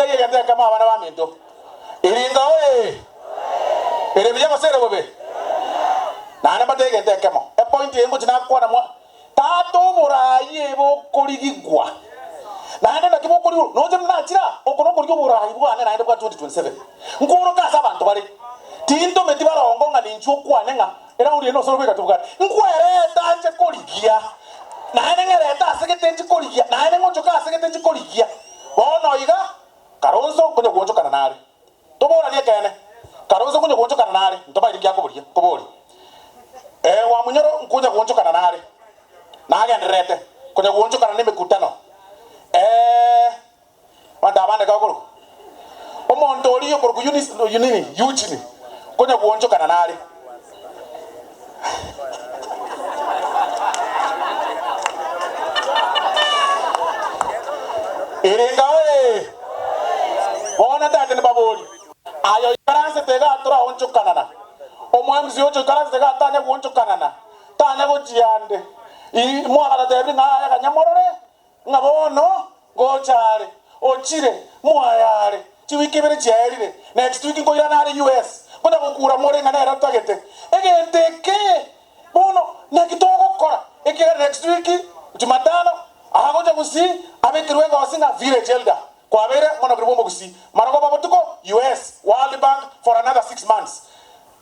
Mbatebie egento ekemo abana baminto, Eringa oye! Ere buya gose ere bobe? Naende mbatebie egento ekemo, epointi eye ngochia nakwana mwa Tata oboraai ebe okorigigwa. Naende naki bokorigwa? Noche buna nachire aa, oko nokorigia oboraai bwane naende bwa 2027. Nkworoke ase abanto bare. Tintometi barongo ng'a ninchwe okwane ng'a eraundi eye nosore bwegati bwane. Nkwereta nche korigia, naende ng'erete ase gete nchi korigia, naende ng'ochoke ase gete nchi korigia. Bono iga, Kalonzo nkonya gwochokana nare. Toboranie ekeene, Kalonzo nkonya gwochokana nare, ntobaire nki akoboria, nkoborie. Ee, Wamunyoro nkonya gwochokana nare, nagendererete konya gwochokana nemekutano. Ee, abanto abande gakorokwa omonto oria okorokwa Eunice, nini, Eugene, nkonya gwochokana nare. Ere ngao ee, bono tata nibaborie, Aye oikaransete igaa toraonchokanana? Omoemsi ocha oikaransete igaa tanya gwonchokanana, tanya gochia ande. Ii, mwagatatebire ng'a aye ganya morore, Ng'a bono ngocha are, ochire, mwaye are, chiwiki ibere chiaerire, next week nkoirana are US, nkonya gokura more ng'a nere ntagete. Egento eke bono naki togokora? Ekiagera next week, Jumatano, agocha Gusii, abekerwe egosi ng'a village elder, kwabeire monogeri bw'omogusii, marogoba botuko US, World Bank for another 6 months.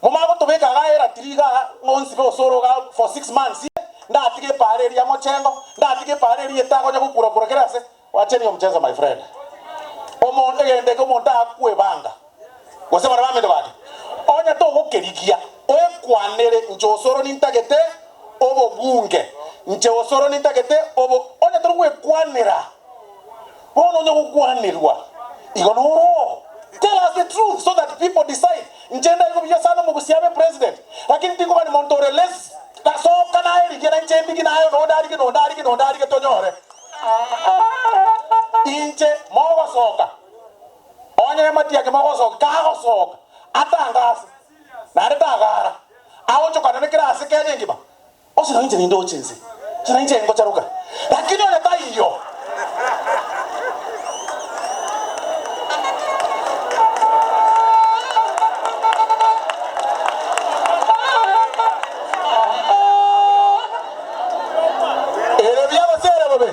Momanye gotobeka igaa eratiri igaa ng'onsibe osoro igaa for 6 months, ndatige epaara eria ya mochengo, ndatige epaara eria etagonya gokura kura kera ase. Wacheni omchezo my friend. Omonto egento eke omonto akwebanga gose baria bamete bake onye togokerigia oekwanere inche osoro nintagete obobunge inche osoro nintagete obo onye tori gwekwanera Bono onye gokwanerwa igo noro. Tell us the truth so that people decide. Inche ndaigo buya sana omogusia abe president lakini tingogani monto ore lazy. Gasoka naye rigia na inche ndigi naye nonde arige nonde arige nonde arige tonyore. Inche mogosoka onye matiang'i mogosoka kagosoka atangase naende tagara aonchokane kera ase Kenya engima. Gose nainche nindoche inse, gose nainche ngocharoka, lakini onye taiyo. Ere buya gose ere bobe,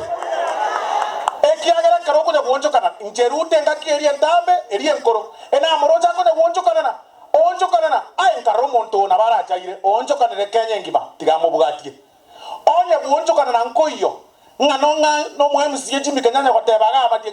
ekiagera ekero okonya goonchokana, inche Ruta engaki eria entambe, eria enkoro, enamoroche akonya goonchokanana, Oonchokanana, aye nkarora omonto oo nabo arachaire, oonchokanere Kenya engima, tiga amobwatie. Onye bwonchokanana nkoiyo, ng'a nong'a nomo MC ye chimika nyanya goteba iga abatie.